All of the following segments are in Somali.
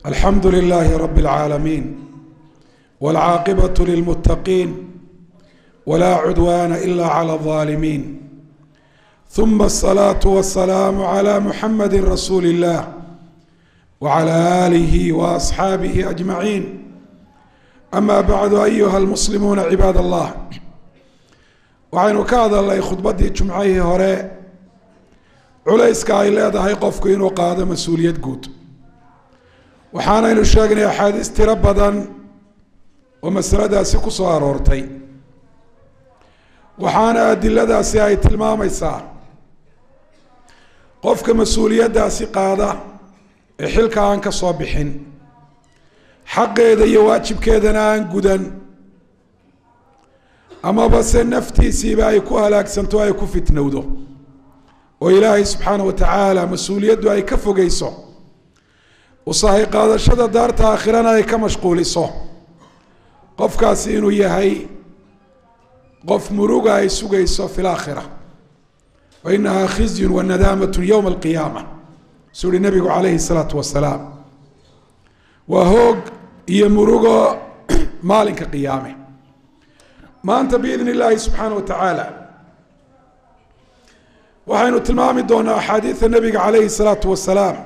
الحمد لله رب العالمين، والعاقبة للمتقين، ولا عدوان إلا على الظالمين، ثم الصلاة والسلام على محمد رسول الله وعلى آله وأصحابه أجمعين. أما بعد، أيها المسلمون عباد الله، waxaynu ka hadalnay khudbaddii jumcihii hore culayska ay leedahay qofku inuu qaado mas-uuliyad guud. Waxaanaynu sheegnay axaadiis tiro badan oo masaladaasi ku soo aroortay, waxaana adiladaasi ay tilmaamaysaa qofka mas-uuliyaddaasi qaada ee xilka aan ka soo bixin, xaqeeda iyo waajibkeedana aan gudan, amaba se naftiisiiba ay ku halaagsanto, ay ku fitnowdo, oo Ilaahay subxaana wa tacaala mas-uuliyaddu ay ka fogeyso, usahay qaadashada daarta aakhirana ay ka mashquuliso, qofkaasi inuu yahay qof muruga ay sugayso fi laakhira. Wa inahaa khizyun wa nadaamatun yowma alqiyaama, suu uhi nabigu calayhi salaatu wasalaam. Waa hoog iyo murugo maalinka qiyaame. Maanta biidn illaahi subxaana wa tacaala waxaynu tilmaami doonaa axaadiida nabiga calayhi salaatu wasalaam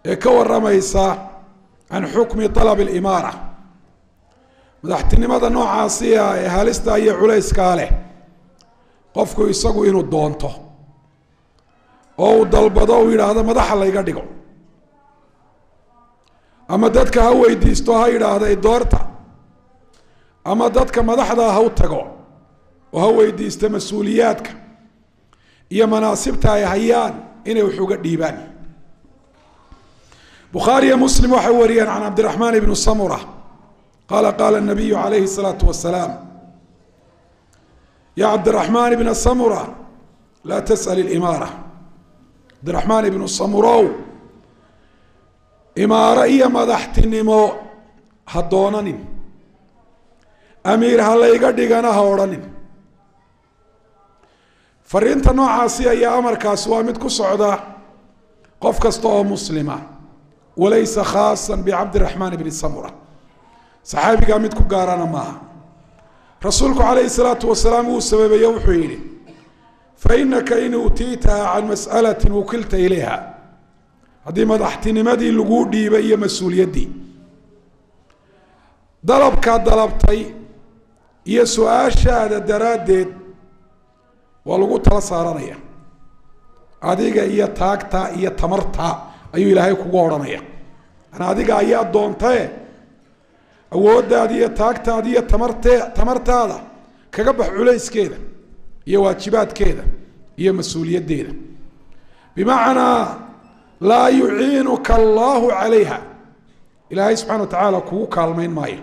ee ka waramaysa can xukmi alab alimaara, madaxtinimada noocaasiya ee halista iyo culayskaa leh, qofku isagu inuu doonto oo uu dalbado, uu yidhaahdo madaxa layga dhigo, ama dadka ha weydiisto, ha yidhaahda doorta, ama dadka madaxdaa ha u tago oo ha weydiisto mas-uuliyaadka iyo manaasibta ay hayaan inay wax uga dhiibaan. Bukhaari iyo Muslim waxay wariyeen can Cabdiraxmaan ibnu Samura qaala qaala nabiyu calayhi الsalaatu wasalaam: ya Cabdiraxmaan ibna Samura, laa tasأl ilimaara. Cabdiraxmaan ibnu Samurow, imaaro iyo madaxtinimo ha doonanin, amiir ha layga dhigana ha odhanin. Fariinta noocaasi ayaa amarkaasi waa mid ku socda qof kasta oo muslima, walaysa khaasa bicabdiraxmaan ibni Samura, saxaabigaa mid ku gaarana maaha. Rasuulku calayhi salaatu wasalaam wuu sababeeye, wuxuu yidhi: fainaka in uutiitaha can mas'alati wukilta ilayha. Haddii madaxtinimadii laguu dhiibay iyo mas-uuliyaddii, dalabkaa dalabtay iyo su-aashaada daraaddeed, waa lagu tala saaranaya. Adiga iyo taagta iyo tamarta ayuu Ilaahay kugu odhanaya, yani adiga ayaa doontae, awooddaada iyo taagtaada iyo tamartaada kaga bax culayskeeda iyo waajibaadkeeda iyo mas-uuliyaddeeda. Bimacnaa laa yuciinuka allahu calayha, Ilaahay subxana wa tacaala kugu kaalmayn maayo.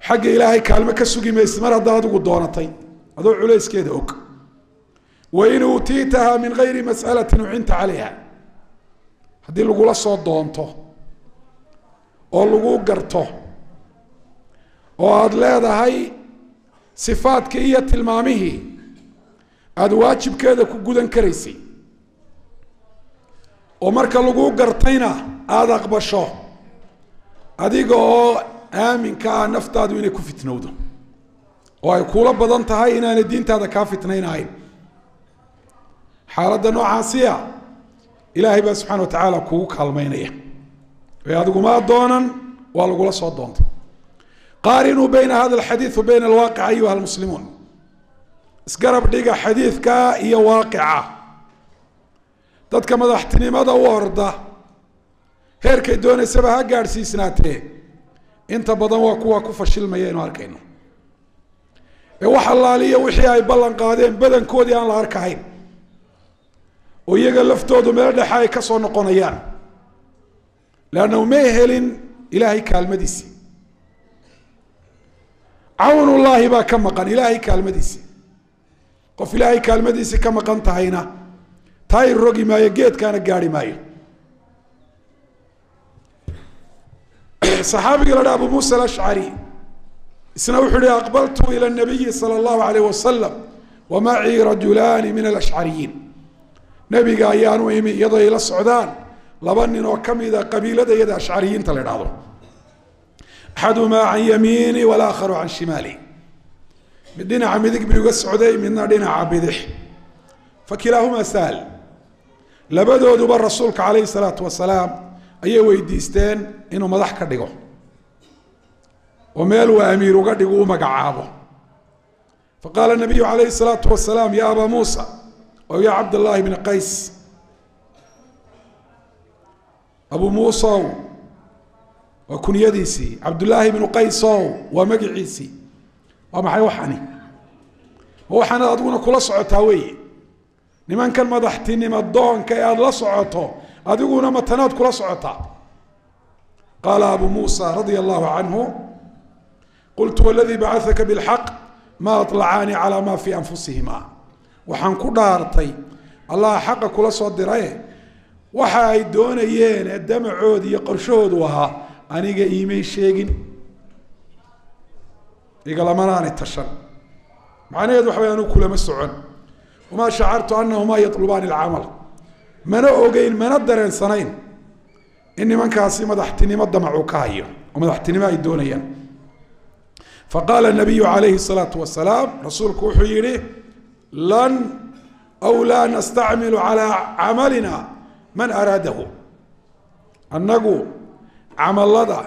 Xagga Ilaahay kaalmo ka sugi maysid mar haddaa adigu doonatay adoo culayskeeda og. Wain uutiitaha min gayri mas'alatin ucinta calayha, haddii lagula soo doonto oo lagu garto oo aada leedahay sifaadkii iyo tilmaamihii aada waajibkeeda ku gudan karaysay, oo marka lagu gartayna aada aqbasho adiga oo aaminka ah naftaadu inay ku fitnowdo oo ay kuula badan tahay inaanay diintaada kaa fitnaynahayn, xaaladda noocaasiya Ilaahay baa subxana wa tacaala kugu kaalmaynaya. Ee adiguma doonan, waa lagula soo doontay. Qaarinuu bayna hada alxadiid wa bayna alwaaqic, ayuha almuslimuun. Isgarab dhiga xadiidka iyo waaqica. Dadka madaxtinimada u orda, heerkay doonaysaba ha gaadhsiisnaatee, inta badan waa kuwa ku fashilmaya inu arkayno, ee wax allaaliya wixii ay ballan qaadeen badankoodii aan la arkahayn, oo iyaga laftoodu meel dhexe ay ka soo noqonayaan, leannahu may helin Ilaahay kaalmadiisi. Cawnullaahi baa ka maqan, Ilaahay kaalmadiisi. Qof Ilaahay kaalmadiisi ka maqan tahayna taay rogi maayo, geedkaana gaari maayo. Saxaabiga la dha Abu Muusa Alashcari isna wuxuu uhi: aqbaltu ila nabiyi sala allahu alayh wasalam wamacii rajulaani min alashcariyiin. Nebiga ayaanu imi iyadoo ila socdaan Laba nin oo kamida qabiilada iyada ashcariyiinta la idhaahdo, axadumaa can yamiini walaakharu can shimaali, mid dhinaca midig buu iga socday, midna dhinaca bidix. Fa kilaahumaa sahal, labadooduba rasuulka calayhi salaatu wasalaam ayay weydiisteen inuu madax ka dhigo oo meel uu amiir uga dhigo u magacaabo. Faqaala nabiyu calayhi salaatu wasalaam ya abaa muusa aw ya cabdallaahi bna qays, abuu muusow waa kunyadiisii, cabdullaahi bnu qaysow waa magaciisii. Waa maxay waxani? Ma waxaanaad adiguna kula socotaa weeye? Nimankan madaxtinimo doonka ee aada la socoto adiguna matanaad kula socotaa? Qaala abu muusa radia allahu canhu qultu waladii bacahaka bilxaq ma alacaanii calaa ma fii anfusihima. Waxaan ku dhaartay allaha xaqa kula soo diraye, waxa ay doonayeen ee damacooda iyo qorshahoodu ahaa aniga iimay sheegin, igalamanaani tashan. Macnaheedu waxa way anugu kulama socon. Wamaa shacartu anahumaa yatlubaani alcamal, mana ogeyn mana dareensanayn in nimankaasi madaxtinimo damacu ka hayo oo madaxtinimo ay doonayaan. Faqaala nabiyu calayhi salaatu wasalaam, rasuulku wuxuu yihi lan aw laa nastacmilu calaa camalina man araadahu. Annagu camalada,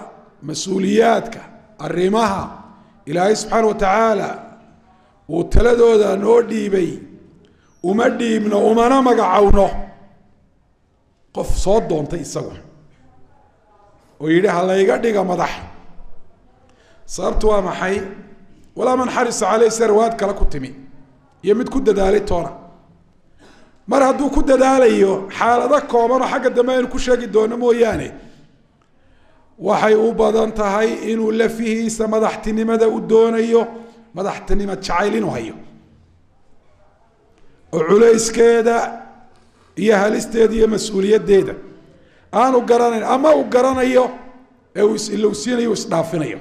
mas-uuliyaadka, arrimaha ilaahay subxaana wa tacaala uu taladooda noo dhiibay uma dhiibno umana magacowno qof soo doontay isagu oo yidhi ha layga dhiga madax. Sababtu waa maxay? Walaa man xarisa caleyh, sida riwaayad kale ku timi, iyo mid ku dadaalay toona. Mar hadduu ku dadaalayo xaalado koobanoo xagga dambe aynu ku sheegi doono mooyaane, waxay u badan tahay inuu lafihiisa madaxtinimada u doonayo, madaxtinimo jacayl inuu hayo oo culayskeeda iyo halisteeda iyo mas-uuliyaddeeda aanu garanayn, ama uu garanayo ee uu is-ilowsiinayo u isdhaafinayo.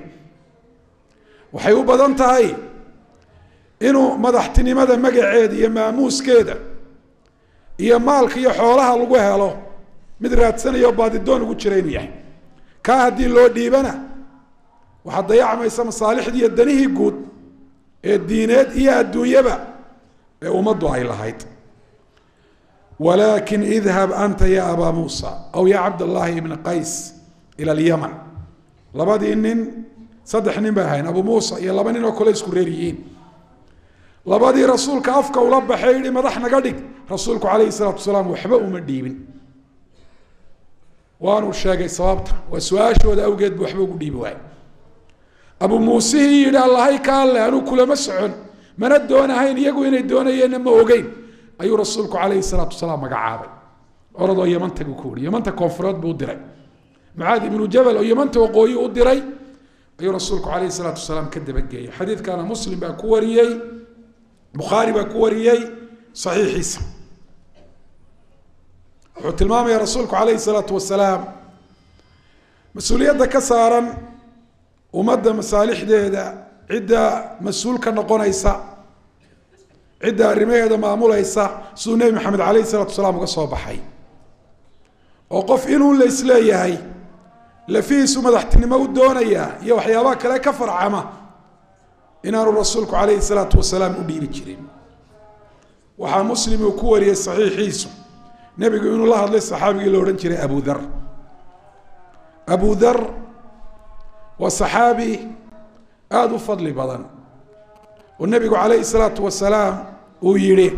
Waxay u badan tahay inuu madaxtinimada magaceeda iyo maamuuskeeda iyo maalka iyo xoolaha lagu helo mid raadsanayo o baadidoon ugu jira inuu yahay. Kaa haddii loo dhiibana waxaa dayacmaysa masaalixdii iyo danihii guud ee diineed iyo adduunyaba ee ummaddu ay lahayd. Walaakin idhab anta ya abaa muusa aw ya cabdallaahi ibna qays ila alyaman. Labadii nin, saddex nin bay ahayn, abu muusa iyo laba nin oo kale isku reer yihiin. Labadii rasuulka afka ula baxay yihi madax naga dhig, rasuulku calayhi salaatu wasalaam waxba uma dhiibin. Waanuu sheegay sababta, waa su-aashooda awgeed bu waxba ugu dhiibi waayey. Abu muusihii yidhi allahay ka alle anuu kulama socon mana doonahayn, iyagu inay doonayeenna ma ogeyn, ayuu rasuulku calayhi salaatu wasalaam magacaabay. Orodoo yamanta buu ku yihi, yamanta koonfureed buu u diray. Mucaad ibnu Jabal oo yamanta waqooyi u diray ayuu rasuulku calayhi salaatu wasalaam ka dabageeyey. Xadiidkana Muslim baa ku wariyey, Bukhaari baa ku wariyey saxiixiisa. Wuxuu tilmaamaya rasuulku calayhi salaatu wasalaam mas-uuliyadda ka saaran ummadda masaalixdeeda, cidda mas-uul ka noqonaysa, cidda arrimaheeda maamulaysa, siduu Nebi Maxamed calayhi salatu wasalaam uga soo baxay. Oo qof inuu la isleeyahay lafihiisu madaxtinimo u doonayaa iyo waxyaabaha kale ka farcama inaanu rasuulku calayhi salaatu wasalaam u dhiibi jirin. Waxaa Muslim uu ku wariyey saxiixiisu nebigu inuu la hadlay saxaabigii la odhan jiray Abu Dhar. Abu Dhar waa saxaabi aada u fadli badan oo nebigu calayhi salaatu wasalaam uu yihi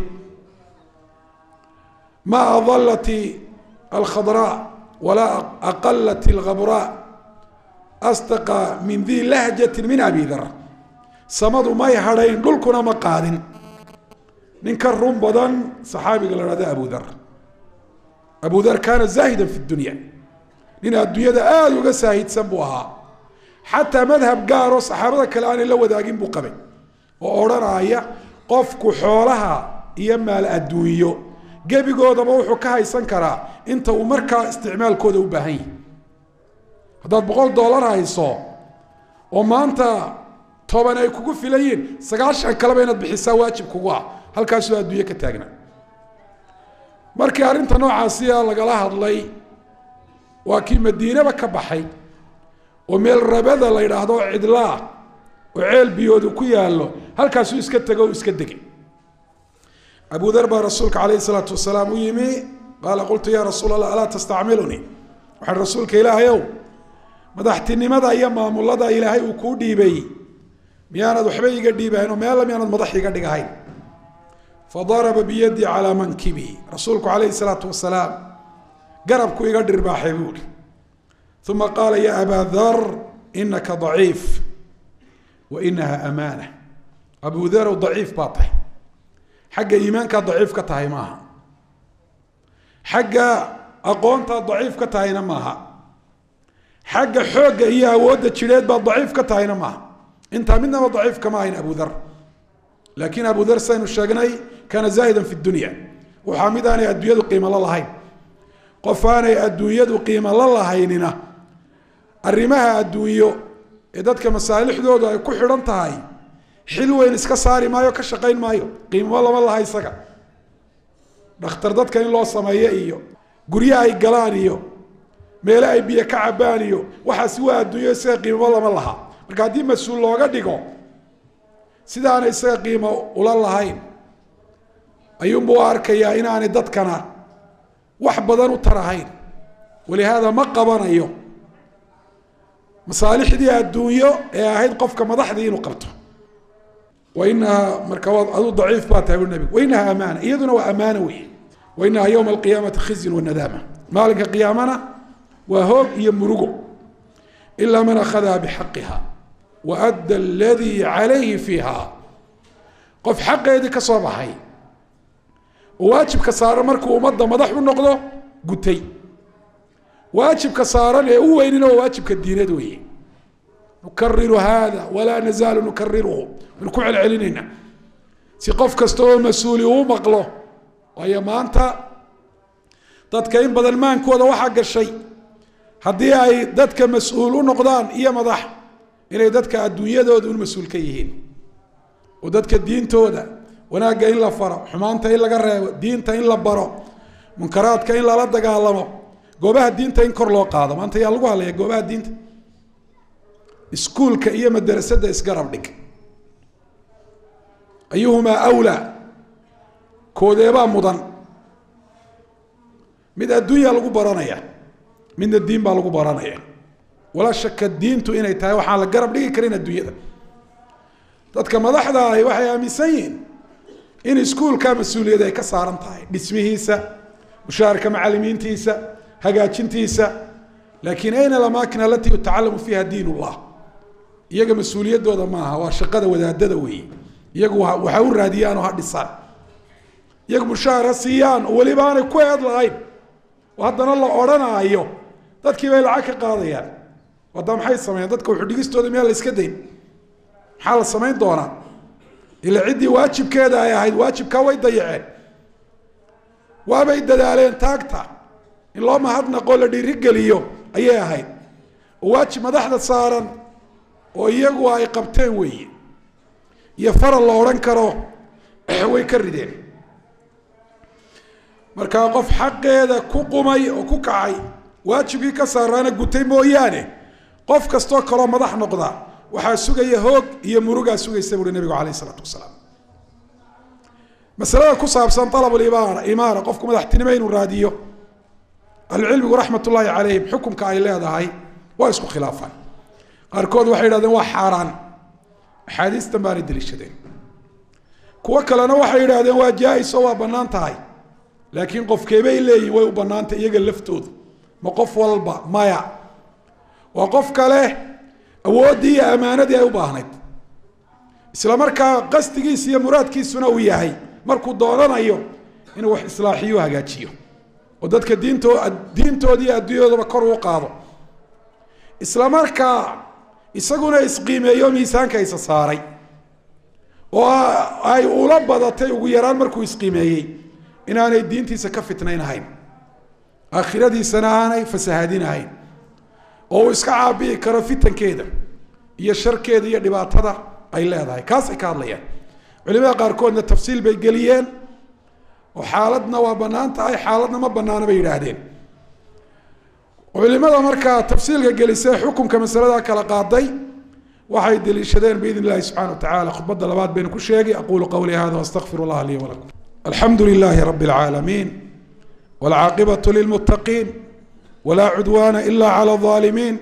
ma adalat alkhadraa walaa aqalat alghabraa astaqa min di lahjati min abi dhar. Samadu may hadhayn, dhulkuna ma qaadin nin ka run badan saxaabiga la hahda Abu Dhar. Abu Dhar kaana zaahidan fi dunya, nin adduunyada aada uga saahidsan buu ahaa. Xataa madhab gaaroo saxaabada kale aanay la wadaagin buu qabay oo odhanaya qofku xoolaha iyo maal adduunyo gebigoodaba wuxuu ka haysan karaa inta uu markaa isticmaalkooda u baahan yahay. Haddaad $100 hayso oo maanta 10 ay kugu filan yihiin, 90 kaleba inaad bixisaa waajib kugu ah. Halkaasuu adduunye ka taagna. Markii arrinta noocaasiya lagala hadlay Waa kii Madiinaba ka baxay oo meel Rabada la yidhaahdo cidlaa oo ceel biyoodu ku yaallo, halkaasuu iska tego o iska degay. Abu Dar baa rasuulka calayhi salaatu wasalaam u yimi. Qaala qultu ya rasuul Allah alaa tastacmilunii, waxaan rasuulka ilaahayow madaxtinimada iyo maamulada ilaahay uu kuu dhiibay miyaanad waxba iga dhiibahayn oo meella miyaanad madax iga dhigahayn? Fadaraba biyadii calaa mankibii, rasuulku calayhi salaatu wasalaam garabku iga dhirbaaxay buuli. Uma qaala ya abaa Dar inaka daciif wa inaha amaana. Abu Darow daciif baa tahay, xagga iimaankaa daciif ka tahay maaha, xagga aqoontaa daciif ka tahayna maaha, xagga xoogga iyo awoodda jidheed baa daciif ka tahayna maaha, intaa midnaba daciif kama ahayn Abu Dar. Laakiin Abu Dar saynu sheegnay kaana zaahidan fi dunya, waxaa mid aanay adduunyadu qiimo la lahayn. Qof aanay adduunyadu qiimo la lahaynina arrimaha adduunyo ee dadka masaalixdoodu ay ku xidhan tahay xil weyn iska saari maayo, ka shaqayn maayo, qiimo lama laha isaga. Dhakhtar dadka in loo sameeyo iyo guryo ay galaan iyo meelo ay biyo ka cabaan iyo waxaasi waa adduunyo, isaga qiimo lama laha. Marka haddii mas-uul looga dhigo sidaanay isaga qiimo ula lahayn ayuunbuu arkayaa inaanay dadkana wax badan u tarahayn, walihaada ma qabanayo masaalixdii adduunyo ee ahayd qofka madaxdii inuu qabto. Wainaha marka aduu daciif baa tahay bui nabigu, wainaha amaana, iyaduna waa amaana wey. Wainaha yowma alqiyaamati khizyun wanadaama, maalinka qiyaamana waa hoog iyo murugo. Ilaa man akhadaha bixaqiha wa adda aladii calayhi fiiha, qof xaqeedii ka soo baxay oo waajibka saaran markuu ummadda madax u noqdo gutay. Waajibka saaran ee u weynina waa waajibka diineed weeye. Nukariru hada walaa nazaalu nukariruhu, waynu ku celcelinayna si qof kasta oo mas-uuli uu maqlo. Waayo maanta dadka in badan maankooda waxaa gashay haddii ay dadka mas-uul u noqdaan iyo madax inay dadka adduunyadooda un mas-uul ka yihiin, oo dadka diintooda wanaagga in la faro, xumaanta in laga reebo, diinta in la baro, munkaraadka in lala dagaalamo, goobaha diinta in kor loo qaado. Maanta yaa lagu hadlaya goobaha diinta? Iskuulka iyo madrasada isgarab dhig, ayuhumaa awlaa, koodeebaa mudan? Mid adduunya lagu baranaya, midna diin baa lagu baranaya. Walaa shaka diintu inay tahay waxaan la garab dhigi karin adduunyada. Dadka madaxda ahi waxay aaminsan yihiin in iskuulka mas-uuliyad ay ka saaran tahay, dhismihiisa, mushaharka macalimiintiisa, hagaajintiisa. Laakiin ayna alamaakin alatii yutacalamu fiiha diin ullah? Iyaga mas-uuliyaddooda maaha, waa shaqada wadaadada weeye. Iyagu waxa u raadiyaan oo ha dhisaan, iyagu mushaahar ha siiyaan, oo weliba aanay ku eed lahayn, oo haddana la odhanaayo dadkii bay lacag ka qaadayaan. Hadda maxay sameeyaan dadka wuxuu dhigistooda? Miyaa la iska dayn? Maxaa la samayn doonaa? Ila ciddii waajibkeeda ay ahayd waajibkaa way dayaceen, waabay dadaaleen, taagta in loo mahadnaqoo la dhiirigeliyo ayay ahayd, oo waajib madaxda saaran oo iyagu ay qabteen weeye, iyo faral la odhan karo way ka rideen. Markaa qof xaqeeda ku qumay oo ku kacay, waajibkii ka saaraana gutay mooyaane, qof kastoo kaloo madax noqda waxaa sugaya hoog iyo murugaa sugaysa, buuri nabigu calayh isalaatu wasalaam. Masalada ku saabsan talabulimaara, imaara, qofku madaxtinimo inuu raadiyo, ahlucilmigu raxmat ullaahi calayhim xukumka ay leedahay waa isku khilaafaan. Qaarkood waxay yidhahdeen waa xaaraan, axaadiistan baanay daliishadeen. Kuwo kalena waxay yidhahdeen waa jaa-is oo waa bannaan tahay. Laakiin qofkeebay leeyihin way u bannaantay iyaga laftoodu? Ma qof walba? Maya, waa qof kale awooddii iyo ammaanadii ay u baahnayd, isla markaa qasdigiisa iyo muraadkiisuna uu yahay markuu doonanayo inuu wax islaaxiyo, hagaajiyo, oo dadka diintooda iyo adduunyadoodaba kor uu qaado, isla markaa isaguna isqiimeeyo, miisaanka isa saaray oo ay ula badatay ugu yaraan markuu isqiimeeyey inaanay diintiisa ka fitnaynahayn, aakhiradiisana aanay fasahaadinahayn, oo uu iska caabi'i karo fitankeeda iyo sharkeeda iyo dhibaatada ay leedahay. Kaasay ka hadlayaan culimada qaarkoodna, tafsiil bay geliyeen oo xaaladna waa bannaan tahay, xaaladna ma banaana bay yidhaahdeen. Culimada markaa tafsiilka gelisay xukunka masalada kala qaaday waxay daliishadeen biidn illahi subxana wa tacala. Khudbadda labaad baynu ku sheegay. Aqulu qawlii hada waastaqfir allah lii walakum. Alxamdu lilahi rabi alcaalamiin walcaaqibatu lilmuttaqiin walaa cudwaana ila cala alظaalimiin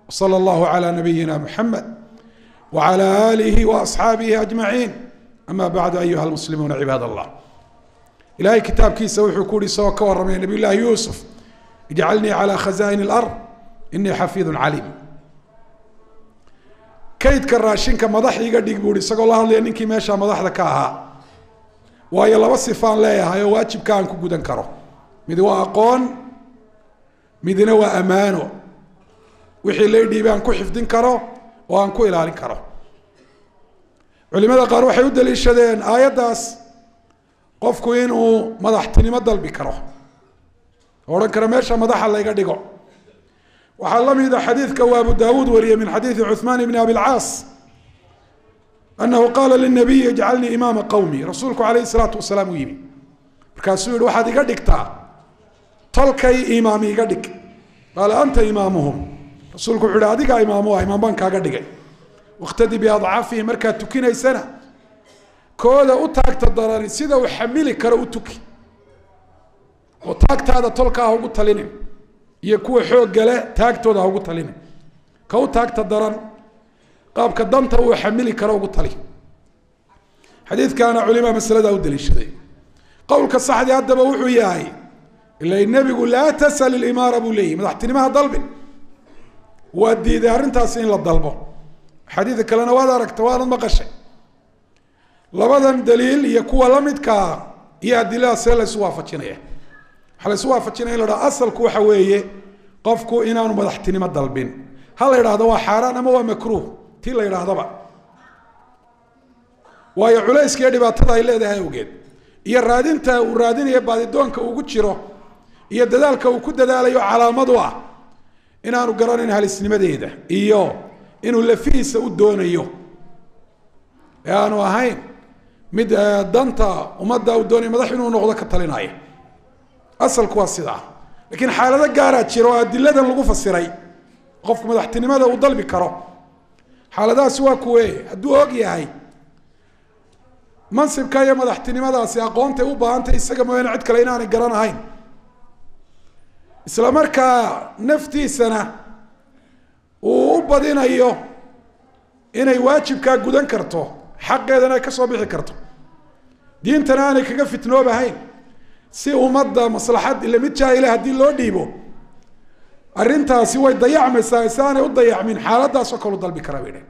wsala allahu cala nabiyina muxamed wacala aalihi waasxaabihi ajmaciin. Ama bacdu, ayuha almuslimuuna cibaad allah, ilahay kitaabkiisa wuxuu ku uhi isagoo ka warramaya nabiy llahi Yuusuf: ijcalnii calى khazaa'in alard inii xafiidu caliim. Kaydka raashinka madax iga dhig buu hi, isagoo la hadlaya ninkii meeshaa madaxda ka ahaa. Waayo, laba sifaan leeyahay oo waajibka aan ku gudan karo: mid waa aqoon, midna waa ammaano, wixii lay dhiibay aan ku xifdin karo oo aan ku ilaalin karo. Culimada qaar waxay u daliishadeen aayaddaas qofku inuu madaxtinimo dalbi karo, odhan karo meesha madaxa layga dhigo. Waxaa la mida xadiidka uu Abu Daawuud wariyey min xadiidi Cuثmaan ibni Abi lcaas anahu qaala linabiy ijcalnii imaama qowmi. Rasuulku calayhi salaatu wasalaam uu yimi, markaasuu yihi: waxaad iga dhigtaa tolkay imaam iga dhig. Qaala: anta imaamuhum. Rasuulku wuxu uhi: adigaa imaamu ah, imaam baan kaaga dhigay. Waqtadi biadcafihim. Markaad tukinaysana kooda u taagta darani sida uu xamili karo u tuki, oo taagtaada tolka ha ugu talinin iyo kuwa xooggale taagtooda ha ugu talinin, ka u taagta daran qaabka danta uu xamili karo ugu tali. Xadiidkaana culimaa masaladaa u daliishaday. Qowlka saxdii haddaba wuxuu yahay, ila nebigu laa tasal ilimaara buu leeyahy, madaxtinimaha dalbin, waa diiday arrintaasi in la dalbo. Xadiidka kalena waad aragta, waanad maqashay. Labadan daliil iyo kuwa lamidkaa iyo adilada see laysu waafajinaya? Waxaa laysu waafajinaya in la dhaha asalku waxa weeye qofku inaanu madaxtinimo dalbin, ha la yidhahdo waa xaaraan ama waa makruuh, tii la yidhaahdaba, waayo culayska iyo dhibaatada ay leedahay awgeed, iyo raadinta uu raadinayo, baadidoonka ugu jiro iyo dadaalka uu ku dadaalayo calaamad u ah inaanu garanayn halisnimadeeda iyo inuu lafihiisa u doonayo ee aanu ahayn mid danta ummadda uu doonayo madax inuu noqdo ka talinaya. Asalku waa sidaa, lakiin xaalado gaaraa jira oo adiladan lagu fasiray qofku madaxtinimada uu dalbi karo. Xaaladahaasi waa kuwe? Hadduu og yahay mansibka iyo madaxtinimadaasi aqoontay u baahantay isaga mooyaane cid kale inaanay garanahayn, isla markaa naftiisana uu u badinayo inay waajibkaa gudan karto, xaqeedana ay kasoo bixi karto, diintana aanay kaga fitnoobahayn, si ummadda maslaxad ila mid jaahila haddii loo dhiibo arrintaasi way dayacmaysaa, si aanay u dayacmin xaaladaasoo kalu dalbi karaa bay dheh.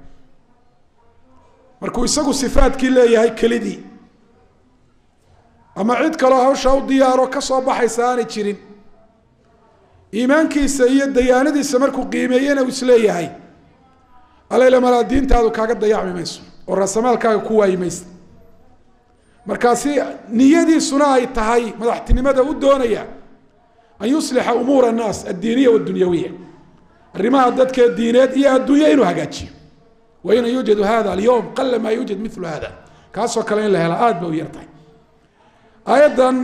Markuu isagu sifaadkii leeyahay kelidii ama cid kaloo hawshaa u diyaaro kasoo baxaysa aanay jirin, iimaankiisa iyo dayaanadiisa markuu qiimeeyena uu isleeyahay alayla malaa diintaadu kaaga dayacmi mayso oo raasamaalkaaga ku waayi maysa, markaasi niyadiisuna ay tahay madaxtinimada u doonaya an yuslixa umuur annaas addiiniya waddunyawiya, arrimaha dadka diineed iyo adduunya inuu hagaajiyo. Waina yuujadu hada alyowm qala maa yuujad milu hada, kaasoo kale in la hela aad ba u yar tahay. Aayaddan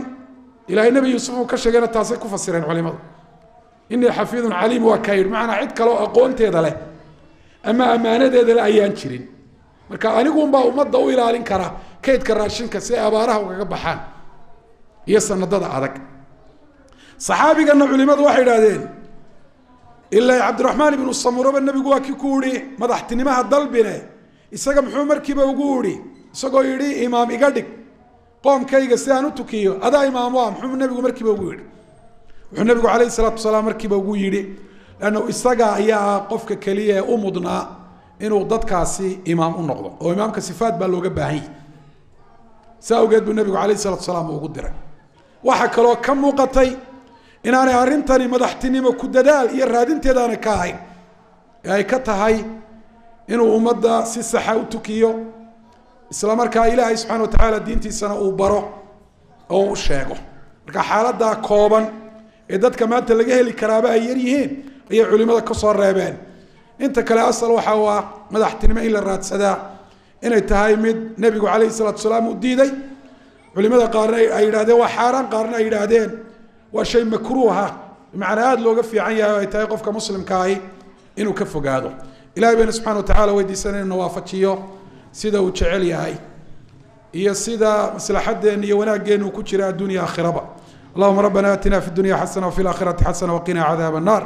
ilahay nebi Yuusuf uu ka sheegayna taasay ku fasireen culimadu. Inii xafiidun caliim waa kaa yidhi, macanaa cid kale oo aqoonteeda leh ama ammaanadeeda leh ayaan jirin, marka anigunbaa ummadda u ilaalin kara kaydka raashinka si ay abaaraha ugaga baxaan iyo sanadada adag. Saxaabigana culimadu waxay idhahdeen ilaa Cabdiraxmaan ibnu Samuraba nebigu waa kii ku yihi madaxtinimaha dalbine, isaga muxuu markiiba ugu yihi isagoo yidhi imaam iga dhig qoomkayga si aan u tukiyo, adaa imaamu ah? Muxuu nebigu markiiba ugu yidhi? Wuxuu nebigu calayhi salaatu wasalaam markiiba ugu yidhi lannu isaga ayaa qofka keliya ee u mudnaa inuu dadkaasi imaam u noqdo, oo imaamka sifaat baa looga baahan yahy. Saa awgeed buu nebigu calayhi salatu wasalaam ugu diray. Waxaa kaloo ka muuqatay inaanay arrintani madaxtinimo ku dadaal iyo raadinteeda aanay ka ahayn ee ay ka tahay inuu ummadda si saxa u tukiyo, isla markaa Ilaahay subxana watacaala diintiisana uu baro oo u sheego. Marka xaaladdaa kooban ee dadka maanta laga heli karaaba ay yar yihiin ayay culimada kasoo reebeen. Inta kale asal waxa u ah madaxtinimo in la raadsadaa inay tahay mid nebigu calayhi salaatu wasalaam uu diiday. Culimada qaarna ay yidhahdeen waa xaaraan, qaarna ay yidhaahdeen waa shay makruuha. Bimacnaa aada looga fiican yahay oo ay tahay qofka muslimka ahi inuu ka fogaado. Ilahay baynu subxana wa tacala weydiisanay inuu nawaafajiyo sida uu jecel yahay iyo sida maslaxadeenna iyo wanaaggeenu ku jira addunya aakhiraba. Allahuma rabbana aatina fi dunya xasana wafi laakhirati xasana waqina cadaab annar.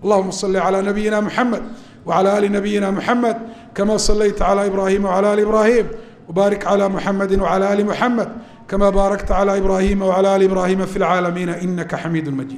Allahuma salli cala nabiyina muxamed wcala ali nabiyina muxamed kama salayta cala ibrahima wcala ali ibrahim, wbarik cala muxamedi wcala ali muxamed kama baarakta cala ibrahima wcala ali ibrahima fi lcaalamiina inaka xamiidu majid.